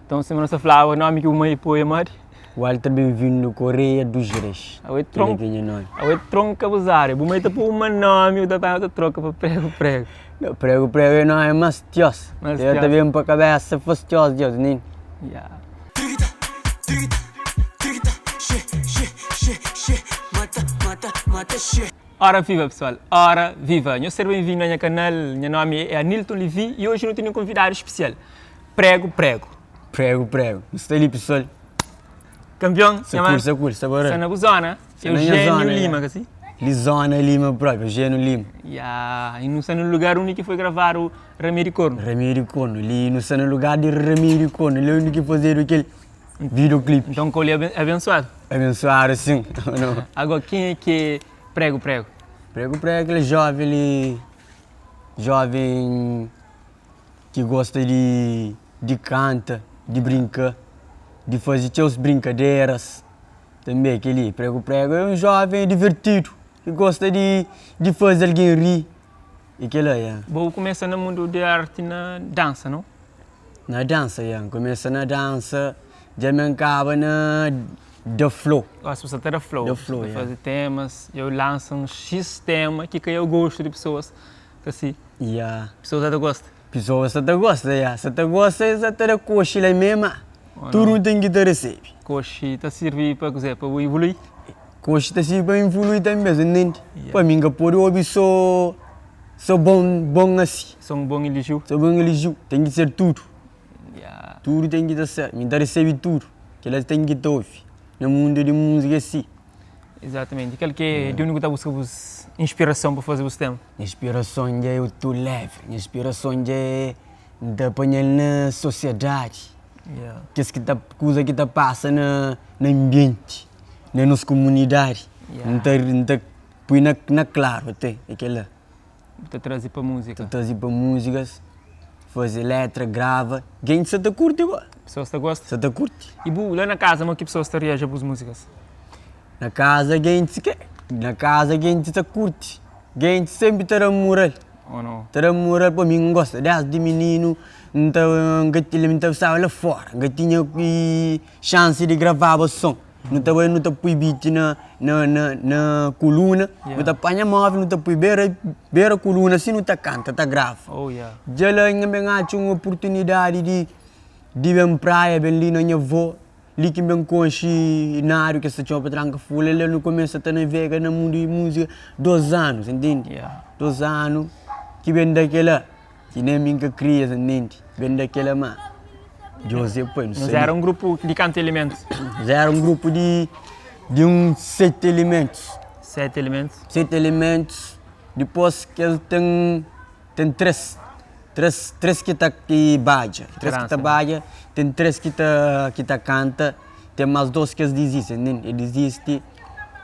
Então sima nu sta flaba nomi ki bu mai poi é modi? Walter Benvindo Correia dos Reis. Awe Kel tron, ki é nha nomi. awe tronka bu zari. Bu mai ta poi uma nomi bu ta panha bu ta troka pa prego prego. Não, prego prego é nomi mas tios. Mas Eu ta tios. ben pa kabesa faz tios Deus nin. Ya. Ora viva pessoal, ora viva! Nhos ser ben-vindu na nha kanal, nha nomi é Anilton Levy e oji nu tene un konvidadu spesial, Prego Prego. Prego Prego, nu sta li pessoal. Kanpion, Sa kul, sa kul, sa sta bara. na bu zona, Sta na nha Eugénio zona, Lima, ya. ka si? Li zona Lima propi, Eugénio Lima. Ya, e nu sta na lugar undi ki foi gravadu Ramedi Corno. Ramedi Corno, li nu sta na lugar di Ramedi Corno, li undi ki fazedu kel videoclip. Nton kau li abensuadu. Abensuadu sim. Agora kenha é ki é Prego Prego? Prego Prego é kel joven li, joven ki gosta di di kanta, di brinka, di faze txeu brinkaderas. Tanbe kel-li, Prego Prego é un joven divertidu ki gosta di di faze algen ri i kel-la, ya. Bo kumesa na mundu di arti na dansa, nau? Na dansa, ya. N kumesa na dansa, dja mi N kaba na da flow. Gosi bu sa ta da flow, Da flow, ta ya. faze temas, dja bu lansa un xis tema ki ka é gostu di pesoas, ka si? Ya. Pesoas sa ta gosta? Pesoas sa ta gosta, ya. Sa ta gosta e sa ta da koxi la mé, ma tudu nu ten ki ta resebe. Koxi ta sirbi pa kuzê? Pa bu ivului? Koxi ta sirbi pa ivului tanbe, sa ntende? Pa mi N ka pode obi so so bon bon asi. So un bon ilijiu? So bon ilijiu, ten ki ser tudu. Tudu ten ki ta ser, mi ta resebe tudu, kila ten ki ta obi na mundu di múzika é si. Izatamenti, kal ki é di undi ku ta buska bus inspirason pa faze bus tema? Nha inspirason dja é otu level, nha inspirason dja é N ta panha-l na sosiadadi, kes ki ta kuza ki ta pasa na na anbienti, na nos komunidadi, N ta N ta poi na na klaru ate é kel-la. Bu ta traze pa múzika? Ta traze pa múzikas, faze letra, grava, gentis sa ta kurti gó. Pesoas ta gosta? Sa ta kurti. I bu la na kaza mo ki pesoas ta reaji a bus múzikas? Na kaza gentis ke, na kaza gentis ta kurti, gentis senpri ta da-m mural. Ou no? Ta da-m mural pa mi N gosta desdi mininu N ta N ka N ta staba la fora N ka tinha xansi di gravaba son. Nu ta bai nu ta pui beat na na na na kuluna, nu ta panha móvel nu ta pui bera bera kuluna si nu ta kanta ta grava. Oh yeah. Dja la N ben atxa un oportunidadi di di ben praia ben li na nha avó, li ki N ben konxe Nário ki es ta txoma pa tranka fulha, la nu kumesa ta navega na mundu di múzika dos anu, sa ntende? Yeah. Dos anu ki ben da kela. Ki nen mi N ka kria, sa ntende? Ben da kela ma Deus é pai, nu Nos sabe. éra un grupu di kantu elementus? Nos éra un grupu di di un seti elementus. Seti elementus? Seti elementus, dipôs kel ten ten tres, tres tres ki ta ki badja, tres ki ta badja, ten tres ki ta ki ta kanta, ten más dos ki es dizisti, ntende? Es dizisti.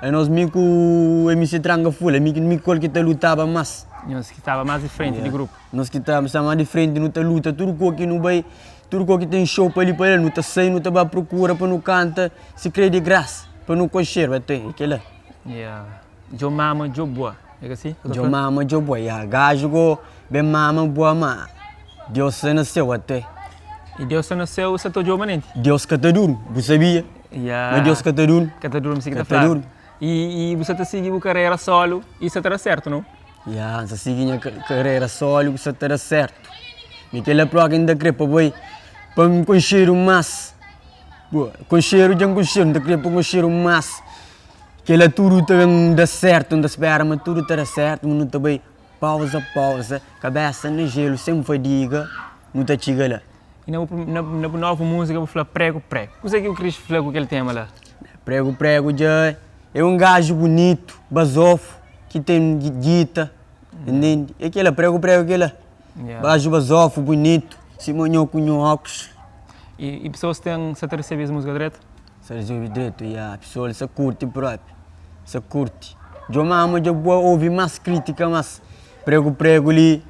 Anos mi ku MC Tranka Fulha, mi mi ku el ki ta lutaba mas. Nhos ki staba mas di frenti di grupu. Nos ki ta sta mas di frenti nu ta luta tudu ko ki nu bai, tudu ko ki ten show pa li pa la nu ta sai nu ta ba prokura pa nu kanta si kre di grasa pa nu konxedu ate é kela. Yeah. Djo mama djo bua, é ka si? Djo mama djo bua, ya gaju go ben mama bua ma Deus sta na seu ate. E Deus sta na seu sa ta odjau manenti? Deus ka ta durmi, bu sabia? Yeah. Ma Deus ka ta durmi. Ka ta durmi si ki Ka ta ta fladu. durmi. I, i bu sa ta sigi bu karera solu i sa ta da sertu, no? Ya, N sa sigi nha karera solu ku sa ta da sertu. Mi kel-la propi N ta kre pa bai pa N konxedu más. Bo, konxedu dja N konxedu, N ta kre pa N konxedu más. Kel-la tudu ta ben da sertu, N ta spera ma tudu ta da sertu, ma nu ta bai pauza pauza, kabesa na jelu, sen fadiga, nu ta txiga la. I na bu na na bu novu múzika bu fla pregu pregu. Kuzê ki bu kris fla ku kel tema la? Pregu pregu dja é un gaju bunitu, bazofu, ki ten guita, ntende? É kela, pregu pregu é kela. Yeah. Gaju bazofu, bunitu, sima nho ku nho ókus. I, i pesoas ten sa ta resebe es múzika dretu? Sa resebe dretu, ya. Pesoas sa kurti propi, sa kurti. Djo mama dja bu obi mas kritika mas pregu pregu li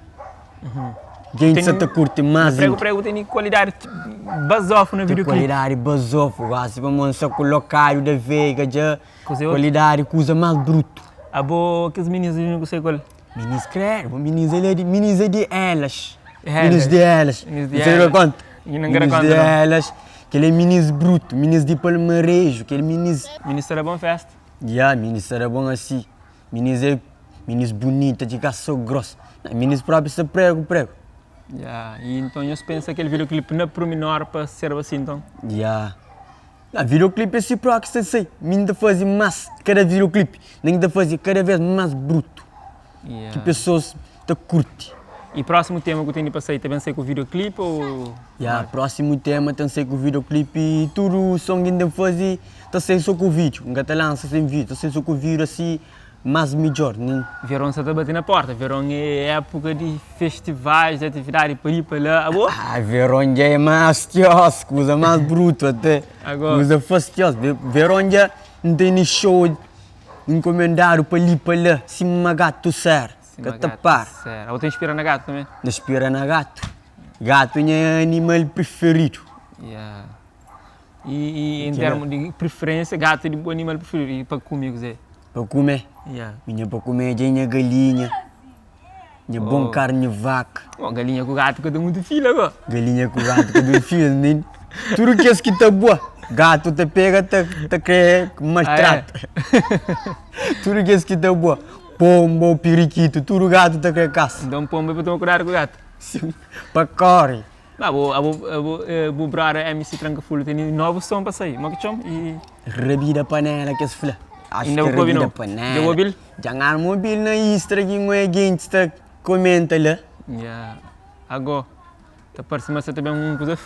Gente sa ta kurti mas Pregu pregu teni kualidadi bazofu na Tem videoclip. kualidadi bazofu gosi pamodi sa kulokadu da veiga dja Kuze otu? kualidadi kuza mas brutu. Abo kes minis li nu kusé ku el? Minis kredu, minis el é di minis é di elas. Elas. Minis di elas. Minis di Você da elas. konta? Minis di elas, kel é minis brutu, minis di palmareju, kel minis. Minis ta da bon festa. Ya, minis ta da bon asi. Minis é minis bunita di ka so gros. Minis propi sta pregu pregu. Ya, i nton nhos pensa kel videoclip na pruminor pa serba si nton? Ya. Na videoclip é si propi sta sai. Mi nta fazi mas kada videoclip, mi nta fazi kada vez mas brutu. Ya. Ki pessoas ta curti. I próximo tema ku teni pa sai ta ben sai ku videoclip ou? Ya, próximo tema ten sai ku videoclip i tudu son ki N ten fazi ta sai so ku vídeo, N ka ta lansa sen vídeo, ta sai so ku vídeo asi más midjor. Veron sa ta bati na porta, veron é époka di festivais, di atividadi pa li pa la, abo? Ah, veron dja é más tiós, kuza más brutu até, kuza fastiós, veron dja N tene show inkomendadu pa li pa la, sima gatu sera. Sima Ka ta gatu para. Sera. Abo ta inspira na gatu tanbe? N inspira na gatu. Gatu nha animal priferidu. Ya. I, i en termu di priferensia, gatu é di bu animal priferidu. I pa kume kuzê? Pa kume? Ya. Nha pa kume dja nha galinha, nha bon Oh. karni vaka. Bon, galinha ku gatu ka ten mutu fila go. Galinha ku gatu ka ten fila nen. Tudu kes ki ta bua, gatu ta pega ta ta kre maltrata. Tudu kes ki ta bua. Pombo, pirikitu, tudu gatu ta kre kasa. Nton pombo é pa toma kudadu ku gatu. Sin, pa kore. Ma abo, abo, abo, bu brother MC Tranka Fulha tene novu son pa sai, mo ki txoma? I. Rabida panela kes fla. Acho Inda ki bu ka obi rabida nau? panela. Dja bu obi-l? Dja N arma obi-l na Instra ki un é gentis ta komenta la. Ya, ago ta parse ma sa ta ben un kuza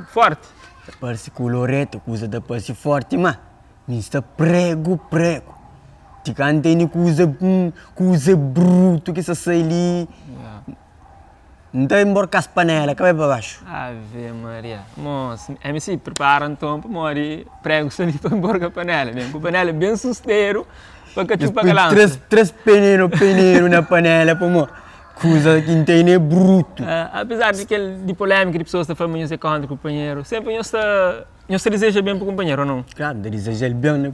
forti. Ta parse ku Loreto, kuza ta parse forti ma. Mi sta pregu pregu Ti ka N tene kuza kuza brutu ki sta sai li N ta inborka-s panela ka bai pa baxu. Ave Maria Mos MC pripara nton pamodi pregu sta li pa inborka panela Ben ku panela ben susteru pa ka txupa ka lansa. 3 penenu penenu na panela pamodi kuza ki N tene é brutu. Apezar di kel di polemika di pesoas ta fla ma nhos é kontra kunpanheru senpri nhos ta. Nhos ta dizeja ben pa kunpanheru ô nau? Klaru, N ta dizeja-l ben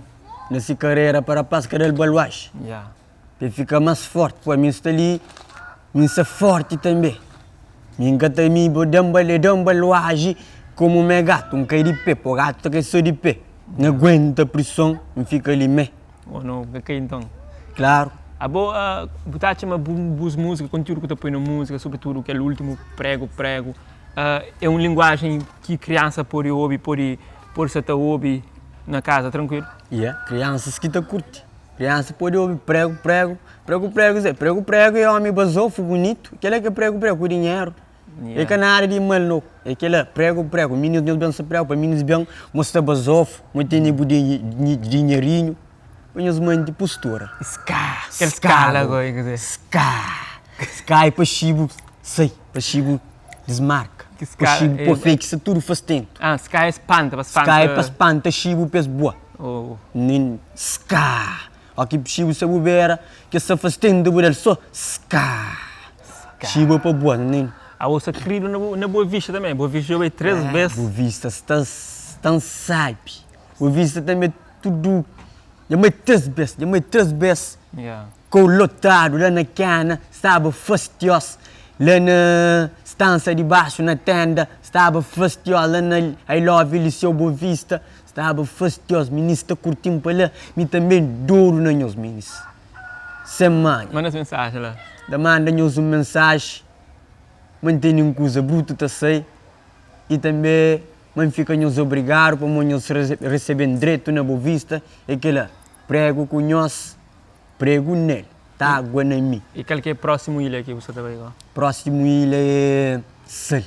na si karera pa rapaz ka da-l baluaxi, pa el fika más fórti. Poi mi N sta li, mi N sta fórti tanbê. Mi N ka ta mi bo da-m bale da-m baluaxi komu mi é gatu, N kai di pé, po gatu ta kai sô di pé. N aguenta prison, N fika li mê. Ô nau, bu ka kai nton? Klaru. Abo, bu ta atxa ma bus múzika, kontiúdu ki bu ta poi na múzika, sobritudu kel últimu Pregu Pregu, É un linguajen ki kriansa pode obi, pode pode sa ta obi na kaza trankuilu? Ya, kriansas ki ta kurti. Kriansa pode obi pregu pregu, pregu pregu ze, pregu pregu é omi bazofu, bunitu, kela ke pregu pregu ku dinheru. É ka nada di mal no, é kela pregu pregu, minis nhos ben sta pregu pa minis ben mostra bazofu, mo tene bu dinherinhu, pa nhos manti postura. Ska, kel skala go, kuzê? Ska, ska é pa xibu sai, pa xibu. Dismarka. Ki ska Xibu é pô feki sta tudu fastentu. Ah, ska é spanta, pa spanta. Ska é pa spanta xibu pa es bua. Oh. Nen ska. Ó ki xibu sta bu bera, ki es sta fastentu bu da-l só ska. Ska. Xibu é pa bua, nen. Abo sta kridu na na Boa Vista tanbe. Boa Vista dja bai 3 bes. Boa Vista sta sta sabi. Boa Vista tanbe tudu dja bai 3 bes, dja bai 3 bes. Yeah. Kou lotadu la na Kena staba fastios La na stansa di baxu na tenda staba fastios La na I love Liceu Boa Vista staba fastios Minis ta kurtin pa la mi tanbe dodu na nhos minis Sen manha Manda-s mensajen la. Ta manda nhos un mensaji ma N tene un kuza brutu ta sai I tanbe ma N fika nhos obrigadu pamo nhos resebe-m dretu na Boa Vista É kila pregu ku nhos Pregu nel, ta agua na mi. I kal ki é prósimu ilha ki bu sta ta bai gó? Prósimu ilha é Sal.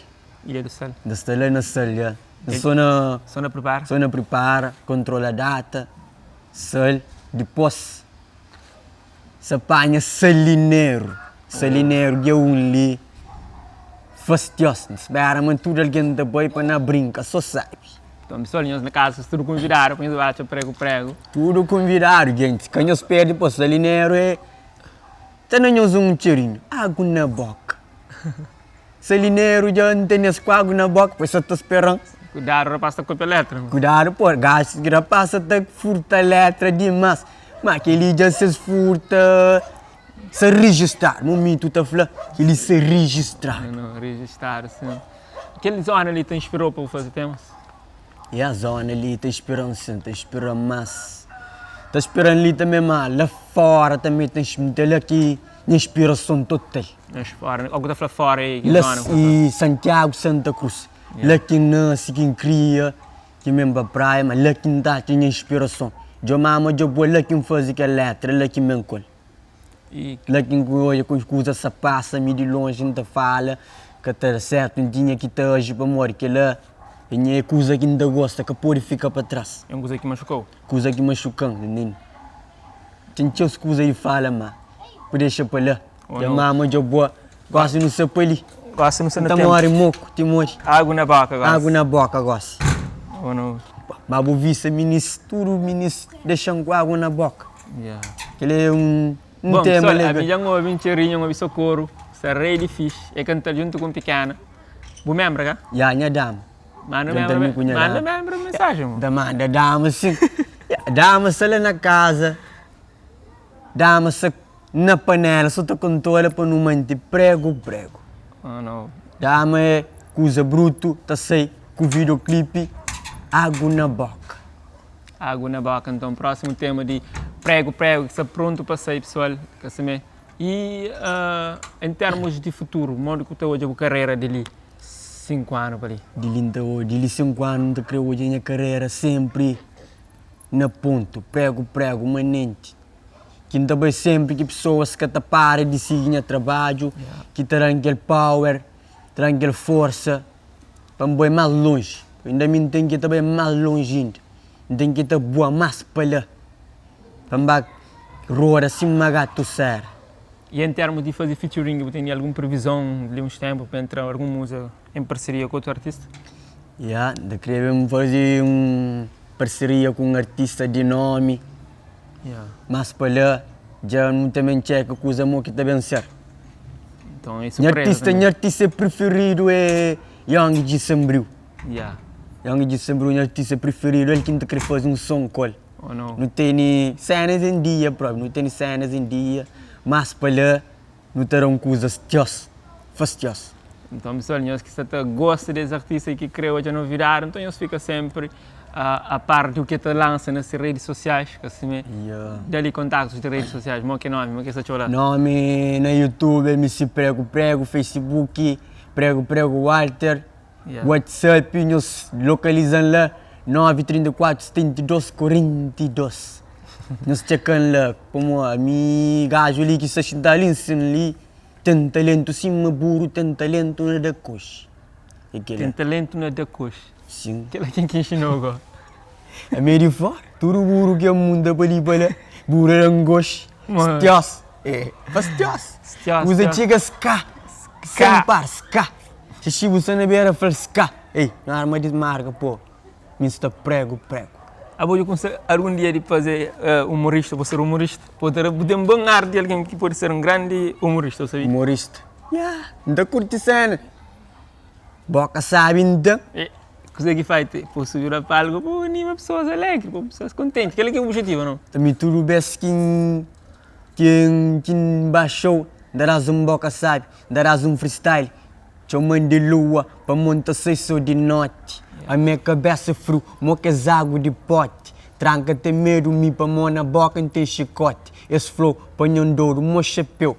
Ilha do Sal. Nta sta la na Sal, dja. Nta so na. So na pripara? So na pripara, kontrola data, Sal, dipôs sa panha Salineru. Salineru dja un li fastiós. N spera ma tudu algen ta bai pa na brinka, so sabi. Nton pessoal, nhos na casa tudu konvidadu pa nhos ba atxa pregu pregu. Tudu konvidadu gente, ka nhos perde pô salineru é ta na nhos un txerinhu agu na boka. Salineru dja N tene-s ku agu na boka, pois sa ta speran. Kudadu rapaz ta kopia letra. Kudadu pô, gaxus ki rapaz sa ta furta letra dimas, ma kel-li dja ses furta sa rijistadu, mo mitu ta fla kel-li sa rijistadu. Rijistadu sin. Kel zona li ta inspirou pa bu faze temas? Ya, zona li ta inspiran sin, ta inspiran mas. Ta inspiran li tanbe ma la fora tanbe ta inspiran, ta la ki nha inspirason total. Fora, o ku ta fla fora e ki La zona ku ta fla? i Santiagu, Santa Cruz. La ki N nasi, ki N kria, ki N ben pa praia, ma la ki N ta atxa nha inspirason. Djo mama djo bo la ki N faze kel letra, la ki N ben ku el. La ki N odja ku kuza sa pasa mi di lonji N ta fala ka ta da sertu N tinha ki ta aji pamodi kila é nha kuza ki N ta gosta ka pode fika pa tras. É un kuza ki maxuka-u? Kuza ki maxuka-m ntende. Ten txeu kuza di fala ma bu dexa pa la. Dja mama dja bua gosi nu sta pa li. Gosi nu sta N na ta tempu. more moku ti modi. Agu na boka gosi. Agu na boka gosi. Oh no. Ma bu vista minis tudu minis dexa-m ku agu na boka. Kel é un Bom, tema pessoal, legal. ami dja N obi un txerinhu, N obi Socorro, sta rei di fixi. E kanta-l djuntu ku un pikena. Bu membra ka? Ya, nha dama. Manda Dja N ta membra mi ku nha manda dama. membra mensajen, mo. N ta manda dama sin. Dama sta la na kaza, dama sta na panela so ta kontola pa nu manti pregu pregu. Oh no. Dama é kuza brutu ta sai ku videoclipe agu na boka. Agu na boka nton próximo tema di pregu pregu ki sta prontu pa sai pessoal ka simé e em termos di futuro modi ku ta odja bu karera di li 5 anu pa li? Di li nta odja di li 5 anu nta kre odja nha karera sempri na pontu pregu pregu manenti ki N ta bai senpri ki pesoas ka ta para di sigi nha trabadju, ki ta da-m kel power, ta da-m kel forsa pa N bai más lonji. Inda mi N ten ki ta bai más lonji inda, N ten ki ta bua más pa la, pa N ba roda sima gatu sera. I en termus di faze featuring, bu tene algun previzon di uns tenpu pa entra algun muza en parseria ku otu artista? Ya, N ta kre ben faze un parseria ku un artista di nomi. Mas pa la dja nu ta ben txeka kuza mo ki ta ben ser. Então é Nha surpresa artista, também. nha artista preferidu é Young G Sambriu. Yeah. Young G Sambriu nha artista preferidu, el ki N ta kre faze un son ku el. Oh no. Nu tene senas en dia propi, nu tene senas en dia, mas pa la Nu ta da un kuza stios, fastios. Nton pesoal, nhos ki sta ta gosta di es artista i ki kre odja novidadi, nton nhos fika senpri a par di u ke ta lansa na se redis sosiais, ka sime? Da li kontaktus di redis sosiais, mo ke nomi, mo ke sta txola? Nomi na youtube é MC Prego Prego, Facebook Prego Prego Walter, Whatsapp nhos lokaliza-m la 9 34 72 42 nhos txeka-m la pamodi ami gaju li ki sta xintadu li nsin li ten talentu sima buru ten talentu na da koxi é kel-la Ten talentu na da koxi sin kel-la ken ki inxinou go? Ami é di fora tudu buru ki amunta pa li pa la buru da ngoxi stiós é pa stiós kuza txiga ska sen par ska. Xixi bu sta na bera fla-l ska Ei, na arma di marka pô Mi N sta pregu pregu. Abo dja kumsa algun dia di faze umorista bo ser umorista? Bo ta bu ten bon ar di algen ki pode ser un grandi umorista, bu sabia? Umorista? Ya, N ta kurti sena. Boka sabi N ten. E kuze ki fai te po subi la palku po anima pesoas alegri, po pesoas kontenti. Kela ki é bu objetivu, nau? Mi tudu bes ki N ki N ki N ba xou N ta das un boka sabi. N ta das un freestyle Txoma-m di lua pamo N ta sai so di noti Ami é kabesa friu mo kes agu di poti Tranka ten medu mi pamo na boka N ten xikoti Es fla-u pa nho ndodu mo xapeu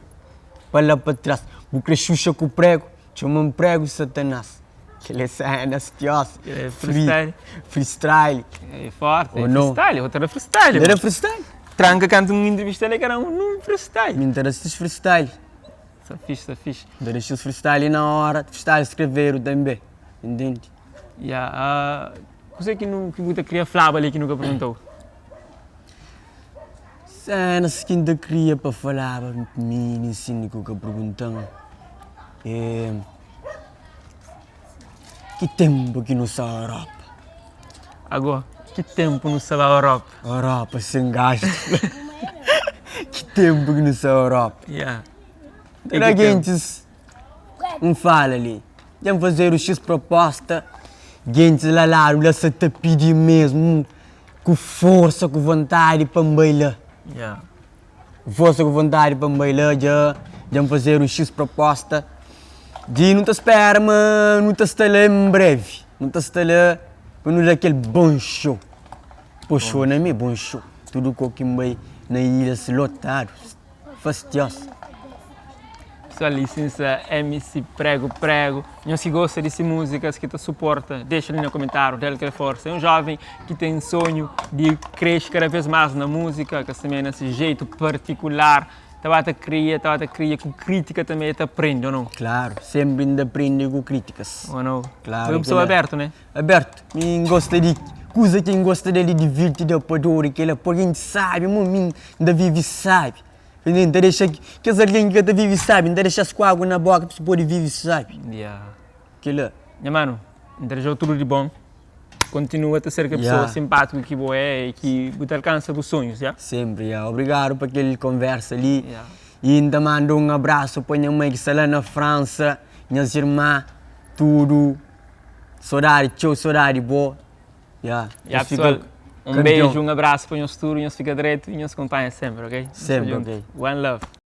pa la pa tras Bu kre xuxa ku pregu? Txoma-m pregu satanás Kel é sena stiós Freestyle Freestyle É forti, Ou no? freestyle, bu ta da freestyle N ta da freestyle Tranka kantu N intrivista-l é ka da un freestyle Mi N ta da sis freestyle Sta fixe, sta fixe. N ta dexa-s freestyle na óra, freestyle skrevedu tanbe, intende? Ya, kuzê ki nu, ki bu ta kria flaba li ki nu ka pergunta-u? Sénas ki N ta kria pa falaba mi li sin ki bu ka pergunta-m é, ki ténpu ki nu sta Europa? Agó, ki ténpu nu sta ba Europa? Europa sen gastu. Ki ténpu ki nu sta Europa? Ya. Tra gentis N fala li, dja N fazedu xis proposta, gentis la ladu la sa ta pidi mesmu ku forsa, ku vontadi pa N bai la. Ya. Ku forsa, ku vontadi pa N bai la, dja dja N fazedu xis proposta. Di nu ta spera ma nu ta sta la en brevi, nu ta sta la pa nu da kel bon show. Pô show na mi é bon show, tudu kau ki N bai na ilhas lotadu, fastiós. Pessoal lisensa MC Prego Prego Nhos ki gosta di si músicas ki ta suporta dexa li na comentário dal kel força é um jovem ki tem sonho di cresce cada vez mais na música ka simé na si jeito particular ta ba ta kria ta ba ta kria ku crítica també ta prende ou não? Claro, sempre N ta prende ku críticas. Ou não? Claro, Bo é um pessoa kela. aberto né? Aberto, mi N gosta di kuza ki N gosta del di divirti da pa dor i kela pa algen sabi mo mi N ta vive sabi. N ta dexa kes algen ki ka ta vive sabi, N ta dexa-s ku agu na boka pa es pode vive sabi. Yeah. Kela. Nha manu, N ta dexa-u tudu di bon. Kontinua ta ser kel pesoa Yeah. simpátiku ki bo é i ki bu ta alkansa bu sonhus, ya? Senpri, ya. Obrigadu pa kel konversa li. Yeah. I N ta manda un abrasu pa nha mai ki sta la na Fransa, nhas irma, tudu. Sodadi, txeu sodadi bo. Ya, Ya nhos fika pessoal, um kanpion. beijo, um abraço pa nhos tudo, nhos fika dreto e nhos kunpanha sempre, ok? Sempre, ok. One love.